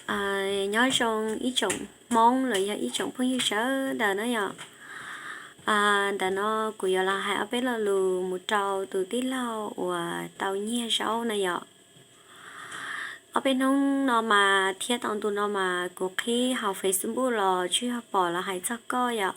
Nyob zoo ib tsoom Hmoob los yog ib tsoom phooj ywg sawv daws na yom. Ntawm no kuv yuav los hais ob peb lo lus mus rau tus tij laug uas tau nyiag zaub na yom. Ob peb hnub no mas thiab tau ntu no mas kuv qhib hauv Facebook los tsuas yog pom lawv hais txog koj yom,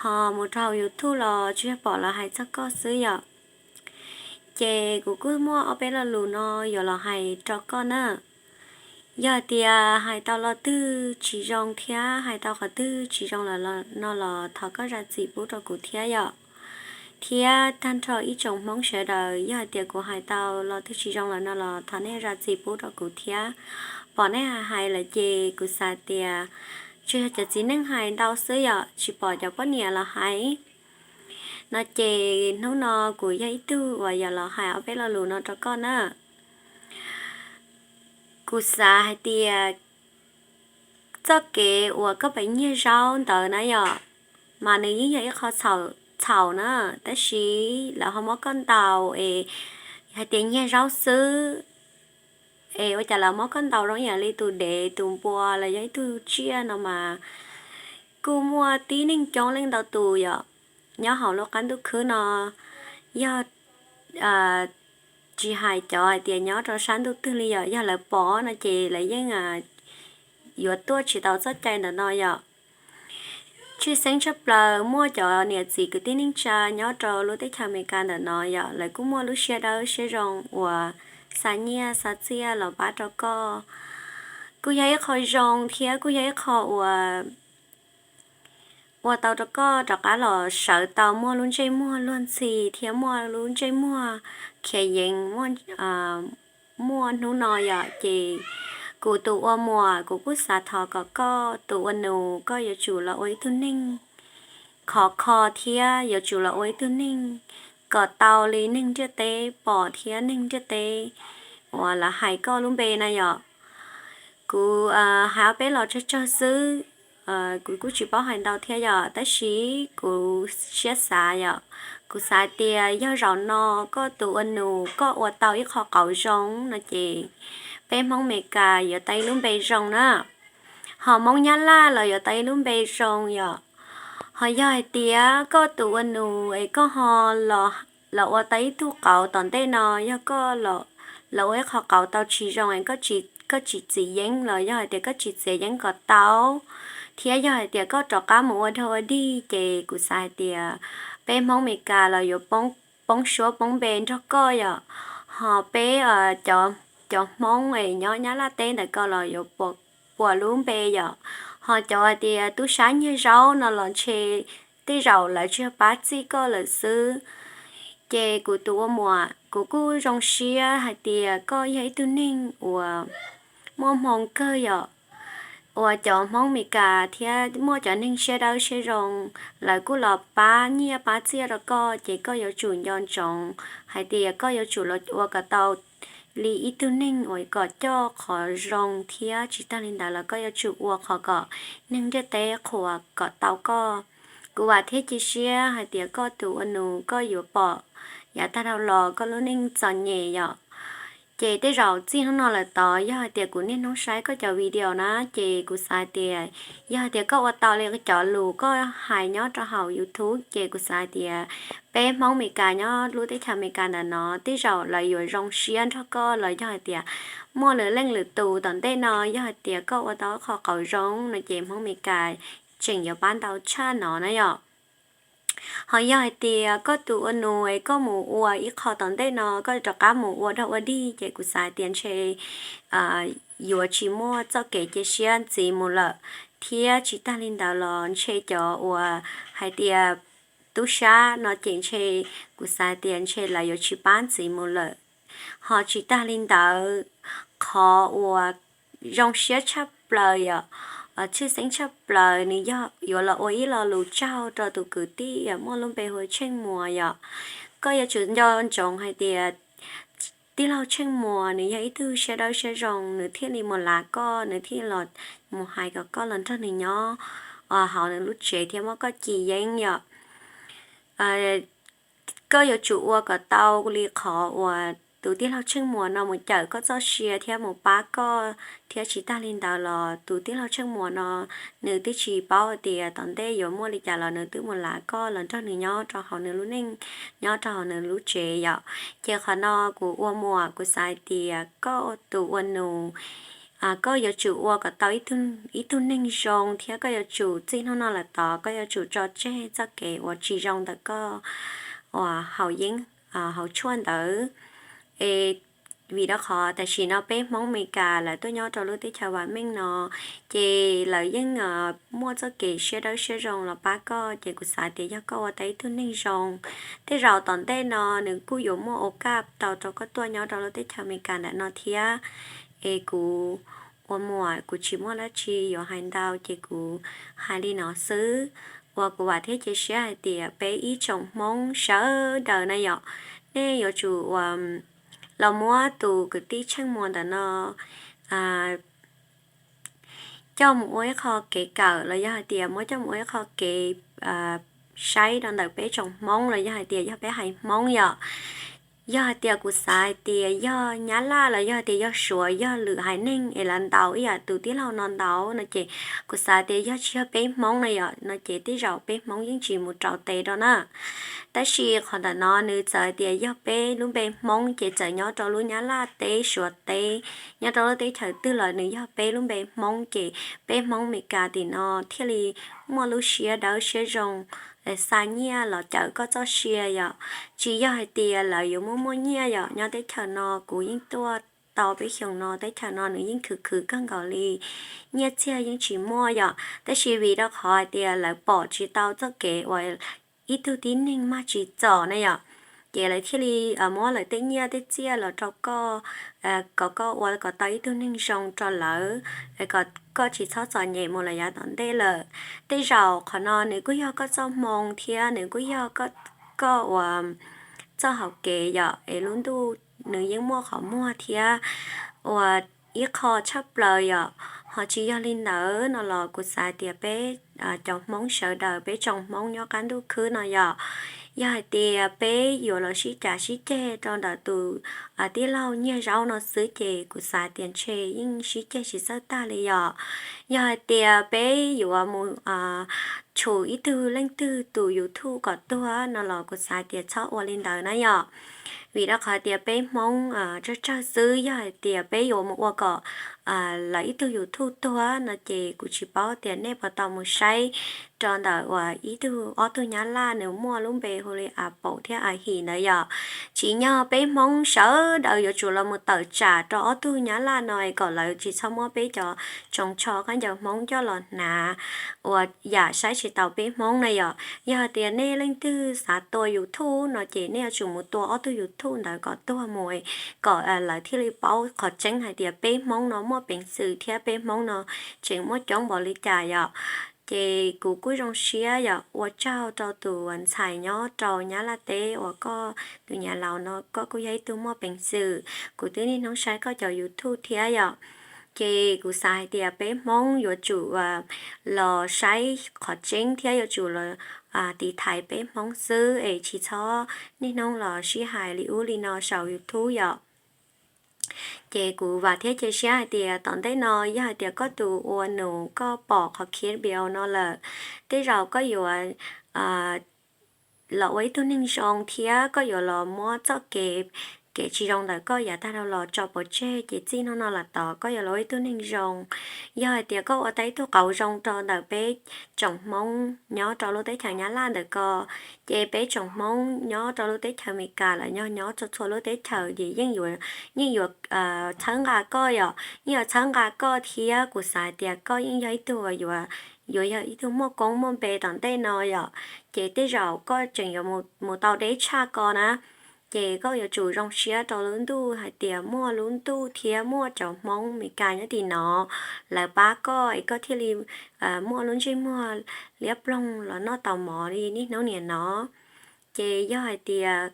ho mus rau hauv YouTube los tsuas yog pom lawv hais txog koj xwb yom. Ces kuv kuj muaj ob peb lo lus no yuav los hais rau koj na. Yog hais tias hais tau lo twg tsis zoo thiab hais tau qhov twg tsis zoo lawm no los thov koj zam txim pub rau kuv thiab yom. Thiab tag nrho ib tsoom Hmoob sawv daws, yog hais tias kuv hais tau lo twg tsis zoo lawm no los thov nej zam txim pub rau kuv thiab. Pom nej hais lawm ces kuv xav tias tsuas yog cov txiv neej hais ntau xwb yom, tsis pom cov poj niam los hais. No ces hnub no kuv yog ib tug uas yuav los hais ob peb lo lus no rau koj na. Kuv xav hais tias txoj kev uas koj pem nyiag zaub ntawd na yom, mas nws yeej yog ib qho txhaum na, tab sis lawv ho muab koj ntaus es hais tias nyiag zaub xwb, es ua cas lawv muab koj ntaus zoo yam li tus dev tus npua los yog ib tug tsiaj no mas kuj muaj tib neeg coob leej ntau tus yom, nyob hauv lub qab ntuj khwb no. Yog tsis hais cov hais tias nyob rau sab ntuj twg li yom, yog lawv pom no ces lawv yeej yuav tuaj tsis tau txoj cai ntawm no yom. Tshwj xeeb tshaj plaws muaj cov niam txiv kwv tij neej tsa nyob rau lub teb chaws Amelikas ntawm no yom, lawv kuj muaj lub siab dawb siab zoo uas xa nyiaj xa txiaj los pab rau koj. Kuj yog ib qho zoo thiab kuj yog ib qho uas ua tau rau koj rov qab los sawv tau muaj lub ntsej muag luag ntxhi thiab muaj lub ntsej muag khiav yees muaj hnub no yom. Ces kuv tus ua muam, kuv kuj xav thov kom koj tus ua nus, koj yuav tsum los ua ib tug neeg khov kho thiab yuav tsum los ua ib tug neeg kom tau li neeg ntiaj teb pom thiab neeg ntiaj teb uas lawv hais koj lub npe na yom. Kuv hais ob peb los tsawg tsawg xwb, kuv kuj tsis paub hais ntau thiab yom, tab sis kuv siab xav yom, kuv xav tias yog zaum no koj tus ua nus koj ua tau ib qho qauv zoo no ces peb Hmoob Amelikas yuav tau ib lub npe zoo na, ho Hmoob Nyab Laj los yuav tau ib lub npe zoo yom. Ho yog hais tias koj tus ua nus es koj ho los ua tau ib tug qauv tom ntej no, yog koj los ua ib qho qauv tau tsis zoo es koj tsis txiav yeeb los yog hais tias koj tsis txiav yeeb kom tau, thiab yog hais tias koj rov qab mus ua dog ua dig ces kuv xav hais tias peb Hmoob Amelikas los yuav poob suab poob npe nrog koj yom. Ho peb cov Hmoob es nyob Nyab Laj teb ntawm ko los yuav puas lub npe yom. Ho cov hais tias tub sab nyiag zaub no los ntshe tej zaum lawv tsuas yog pab txij koj lawm xwb. Ces kuv tus ua muam, kuv kuj zoo siab hais tias koj yog ib tug neeg uas muaj hmoo kawg yom, uas cov Hmoob Amelikas thiab muaj cov neeg siab dawb siab zoo, lawv kuj los pab nyiaj pab txiaj rau koj, ces koj yuav tsum nco ntsoov hais tias koj yuav tsum los ua kom tau li ib tug neeg uas kom coj qhov zoo thiab tsis tag li ntawd los koj yuav tsum ua qhov kom neeg ntiaj teb qhuas kom tau koj. Kuv vam thiab cia siab hais tias koj tus ua nus koj yuav pom yav tag dhau los koj lub neej txom nyem yom. Ces tej zaum txij hnub no lawm tod yog hais tias kuv niaj hnub saib koj cov video na, ces kuv xav hais tias yog hais tias koj ua tau li cov lus koj hais nyob rau hauv YouTube ces kuv xav hais tias peb Hmoob Amelikas nyob lub teb chaws Amelikas ntawm no tej zaum lawv yuav zoo siab nrog koj los yog hais tias muaj lwm leej lwm tus tom ntej no yog hais tias koj ua tau qhov qauv zoo no ces Hmoob Amelikas tseem yuav pab ntau tshaj no na yom. Ho yog hais tias koj tus ua nus es koj mus ua ib qho tom ntej no koj rov qab mus ua dog ua dig ces kuv xav hais tias ntshe yuav tsis muaj txoj kev cia siab ntxiv mus lawm, thiab tsis tag li ntawd los ntshe cov uas hais tias tub sab no ces ntshe kuv xav hais tias ntshe lawv yuav tsis pab ntxiv mus lawm. Ho tsis tag li ntawd, qhov uas zoo siab tshaj plaws yom, tshwj xeeb tshaj plaws nws yog yuav los ua ib lo lus tsaug rau tus kwv tij muaj lub npe hu Tsheej Muas yom. Koj yuav tsum nco ntsoov hais tias tij laug Tsheej Muas nws yog ib tug siab dawb siab zoo, nws thiaj li mus lav koj, nws thiaj los mus hais kom koj los nrog nws nyob hauv nws lub tsev thiab muab koj ci yeeb yom. Koj yuav tsum ua kom tau li qhov uas tus tij laug Tsheej Muas no mus cawm koj txoj sia thiab mus pab koj thiab tsis tag li ntawd los tus tij laug Tsheej Muas no nws twb tsis paub tias tom ntej yuav muaj li cas los nws twb mus lav koj los nrog nws nyob rau hauv nws lub neej, nyob rau hauv nws lub tsev yom. Ces qhov no kuv ua muam kuv xav hais tias koj tus ua nus, koj yuav tsum ua kom tau ib tug neeg zoo thiab koj yuav tsum txij hnub no lawm tod koj yuav tsum tso tseg txoj kev uas tsis zoo ntawm koj uas haus yeeb haus tshuaj ntawd. Es vim rau qhov tam sim no peb Hmoob Amelikas lawv tuaj nyob rau lub teb chaws vam meej no, ces lawv yeej muaj txoj kev siab dawb siab zoo los pab koj, ces kuv xav tias yog koj ua tau ib tug neeg zoo, tej zaum tom ntej no nws kuj yuav muaj ua kaj tau rau koj tuaj nyob rau lub teb chaws Amelikas ntawm no thiab. Es kuv ua muam kuv tsis muaj dab tsi yuav hais ntau ces kuv hais li no xwb. Uas kuv vam thiab cia siab hais tias peb ib tsoom Hmoob sawv daws na yom, nej yuav tsum ua los muab tus kwv tij Tsheej Muas ntawm no coj mus ua ib qho kev kawm los yog hais tias muab coj mus ua ib qho kev saib rau ntawm peb tsoom Hmoob los yog hais tias yog peb haiv Hmoob yom. Yog hais tias kuv xav hais tias yog Nyab Laj los yog hais tias yog Suav, yog lwm haiv neeg es lawv ntaus ib yam tus tij laug no ntaus no ces kuv xav tias yog tsis yog peb Hmoob no yom no ces tej zaum peb Hmoob yeej tsis mus rau tes rau na. Tab sis qhov ntawm no nws txawm hais tias yog peb lub npe Hmoob ces txawm nyob rau lub Nyab Laj teb Suav teb, nyob rau lub teb chaws twg los nws yog peb lub npe Hmoob ces peb Hmoob Amelikas tim no thiaj li muaj lub siab dawb siab zoo xa nyiaj los cawm koj txoj sia yom. Tsis yog hais tias lawv yuav muaj muaj nyiaj yom, nyob teb chaws no kuv yeej tuaj tau peb xyoos no teb chaws no nws yeej khwv khwv kawg nkaus li, nyiaj txiag yeej tsis muaj yom. Tab sis vim rau qhov hais tias lawv pom tsis tau txoj kev uas ib tug tib neeg mag tsis txom na yom, ces lawv thiaj li muab lawv tej nyiaj tej txiaj los rau koj kom koj ua kom tau ib tug neeg zoo rau lawv, kom koj tsis txhob txom nyem mus lawm yav tom ntej lawm. Tej zaum qhov no nws kuj yog koj txoj hmoo thiab nws kuj yog koj ua txoj hauv kev yom, es lub ntuj nws yeej muaj qhov muag thiab ua ib qho tshaj plaws yom. Ho tsis yog li ntawd no los kuv xav tias peb cov Hmoob sawv daws, peb tsoom Hmoob nyob qab ntuj khwb no yom, yog hais tias peb yuav los sib cav sib ceg rau ntawm tus tij laug Nyiaj Zaub no xwb ces kuv xav tias ntshe yeej sib ceg tsis txawj tag li yom. Yog hais tias peb yuav mus tshum ib tug leej twg tus YouTube kom tuag no los kuv xav tias txhob ua li ntawd na yom. Vim rau qhov tias peb Hmoob tsawg tsawg xwb, yog hais tias peb yuav mus ua kom lawv ib tug YouTube tuag no ces kuv tsis paub tias nej puas tau mus saib rau ntawm uas ib tug ob tug Nyab Laj nws muaj lub npe hu li A Paum thiab A Him ntawd yom. Tsim nyog peb Hmoob sawv daws yuav tsum los mus tawm tsam rau ob tug Nyab Laj no es kom lawv tsis txhob muab peb cov tsoos tsho khaub ncaws Hmoob coj los hnav ua yam saib tsis taus peb Hmoob na yom. Yog hais tias nej leej twg xav tua YouTube no ces nej yuav tsum mus tua ob tug YouTube ntawd kom tuag mus, kom lawv thiaj li paub qhov tseeb hais tias peb Hmoob no muaj peev xwm thiab peb Hmoob no tseem muaj coob npaum li cas yom. Ces kuv kuj zoo siab yom, ua tsaug rau tus ntxhais nyob rau Nyab Laj teb uas koj tus nyav laus no koj kuj yog ib tug muaj peev xwm, kuv twb niaj hnub saib koj cov YouTube thiab yom. Ces kuv xav hais tias peb Hmoob yuav tsum los saib qhov tseeb thiab yuav tsum los tiv thaiv peb Hmoob xwb es tsis txhob niaj hnub los sib hais li ub li no saum YouTube yom. Ces kuv vam thiab cia siab hais tias tom ntej no yog hais tias koj tus ua nus koj pom qhov clip video no lawm, tej zaum koj yuav los ua ib tug neeg zoo thiab koj yuav los muab txoj kev, kev tsis zoo ntawm koj yav tag dhau los tso pov tseg ces txij hnub no los tod koj yuav los ua ib tug neeg zoo. Yog hais tias koj ua tau ib tug qauv zoo rau ntawm peb tsoom Hmoob nyob rau lub teb chaws Nyab Laj ntawm ko, ces peb tsoom Hmoob nyob rau lub teb chaws Amelikas los yog nyob txhua txhua lub teb chaws ces yeej yuav, yeej yuav txhawb nqa koj yom, yeej yuav txhawb nqa koj thiab kuv xav tias koj yeej yog ib tug yuav, yuav yog ib tug muaj koob muaj npe tom ntej no yom. Ces tej zaum koj tseem yuav mus tau deb tshaj ko na. Ces koj yuav tsum zoo siab rau lub ntuj hais tias muaj lub ntuj thiab muaj cov Hmoob Amelikas nyob tim no lawv pab koj es koj thiaj li muaj lub ntsej muag liab ploog los noj tau mov li niaj hnub niam no. Ces yog hais tias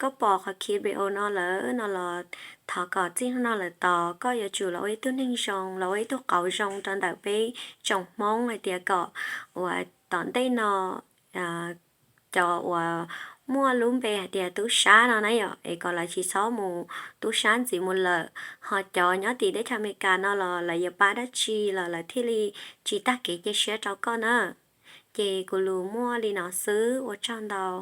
koj pom qhov clip video no lawm no los thov kom txij hnub no lawm tod koj yuav tsum los ua ib tug neeg zoo, los ua ib tug qauv zoo rau ntawm peb tsoom Hmoob hais tias kom uas tom ntej no cov uas muaj lub npe hais tias tub sab no na yom, es kom lawv tsis txhob mus tub sab ntxiv mus lawm. Ho cov nyob tim teb chaws Amelikas no los lawv yuav pab dab tsi los lawv thiaj li tsis tag kev cia siab rau koj na. Ces kuv lus muaj li no xwb, ua tsaug ntau.